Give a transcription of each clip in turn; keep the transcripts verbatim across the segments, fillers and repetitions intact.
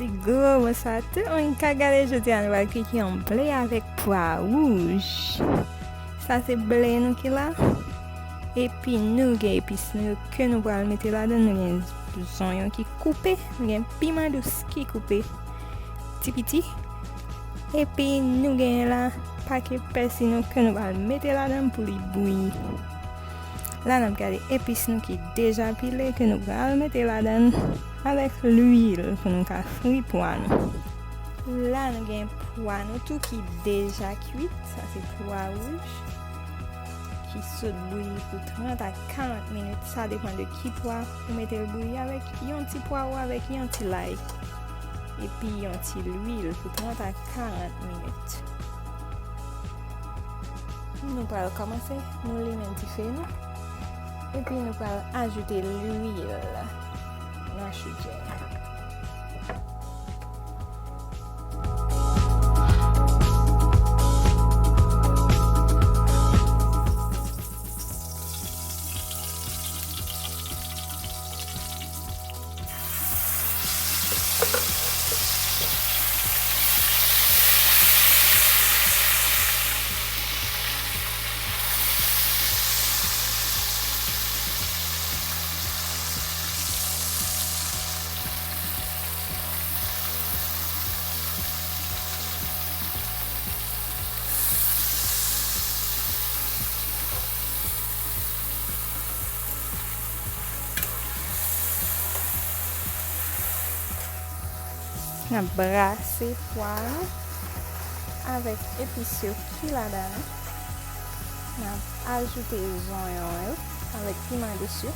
Gwo bonswa tout moun k ap gade, jodi a nou pral kwit yon ble avèk pwa wouj. Sa se ble nou ki la. Epi nou gen epis nou yo ke nou pral mete ladan. Nou gen zonyon ki koupe, nou gen piman dous ki koupe ti piti. Epi nou gen la pake pèsi nou ke nou pral mete ladan pou li bouyi. La n ap gade epis nou ki deja pile ke nou pral mete ladan avèk lwil pou nou ka fri pwa nou. La nou gen pwa nou tou ki deja kwit, sa se pwa wouj ki sot bouyi pou trant a karant minit, sa depann de ki pwa ou mete l bouyi avèk yon ti pwawo avèk yon ti lay. Epi yon ti lwil pou trant a karant minit. Nou pral kòmanse, nou limen dife nou, epi nou pral ajoute lwil nan chodyè a. N ap brase pwa nou avèk epis yo ki ladan an. N ap ajoute zonyon yo avèk piman dous yo.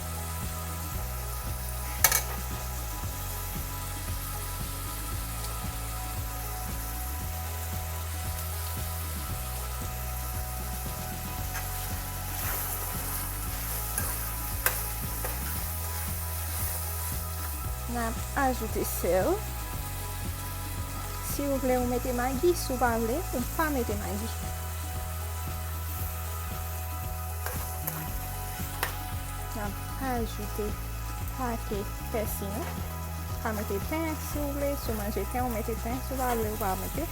N ap ajoute sèl. Si w vle, ou mete magi. Si w pa vle, ou pa mete magi. N ap ajoute pake pèsi nou. Ou ka mete pen si w vle. Si w manje pen, ou mete pen. Si w pa vle, ou pa mete.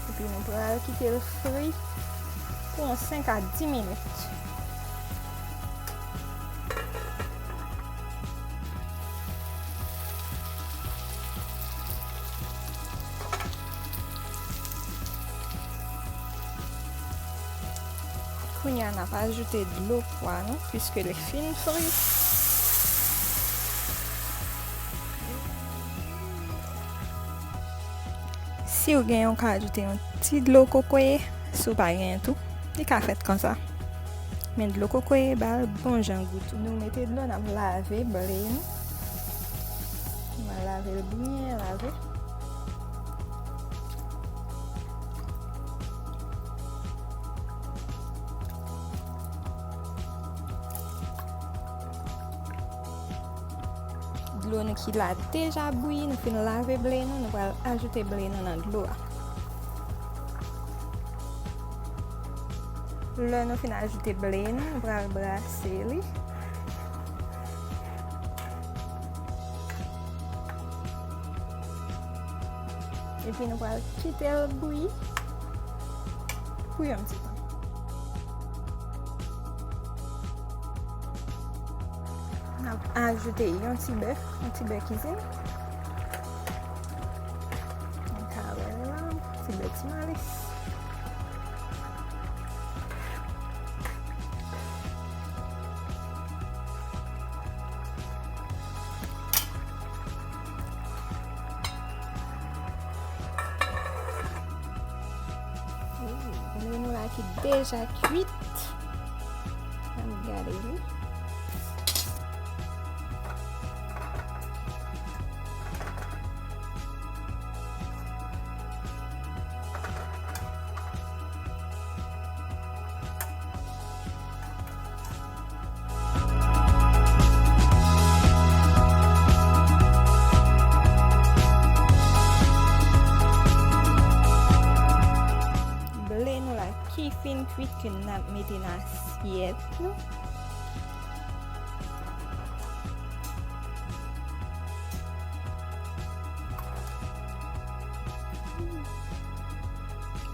Epi nou pral kite l fri pou yon senk a dis minit. Kounye a, n ap ajoute dlo pwa nou, piske li fin fri. Si w genyen, w ka ajoute yon ti dlo kokoye. Si w pa genyen tou, li ka fèt konsa. Men dlo kokoye ba l bon jan gou tou. Nou mete dlo, n ap lave ble nou. Nou va lave l byen lave. Dlo nou ki la deja bouyi, nou fin lave ble nou, nou pral ajoute ble nou nan dlo a. Lè nou fin ajoute ble nou, nou pral brase li. Epi nou pral kite l bouyi pou yon ti tan. N ap ajoute yon ti bè, yon ti bè kizin. Nou ka wè l la, ti bè ti malis. Ble nou la ki deja kwit. Ann gade li. Ble nou la ki fin kwit ke n ap mete nan asyèt nou.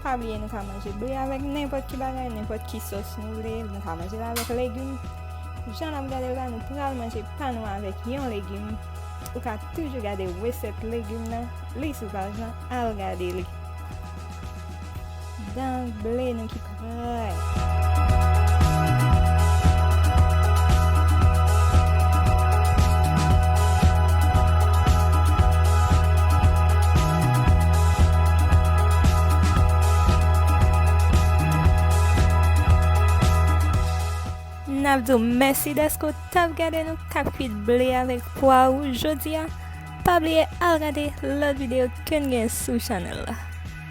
Pa bliye nou ka manje ble avèk nenpòt ki bagay, nenpòt ki sòs nou vle, nou ka manje l avèk legim. Jan n ap gade l la, nou pral manje pa nou avèk yon legim. Ou ka toujou gade resèt legim nan, li sou paj lan, al gade li. Donk, ble nou ki prè. N ap di w mèsi dèske w t ap gade nou k ap kwit ble avèk pwa wouj jodi a. Pa bliye al gade lòt videyo ke n gen sou chanèl la.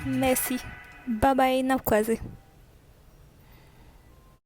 Mèsi. Babay, n ap kwaze.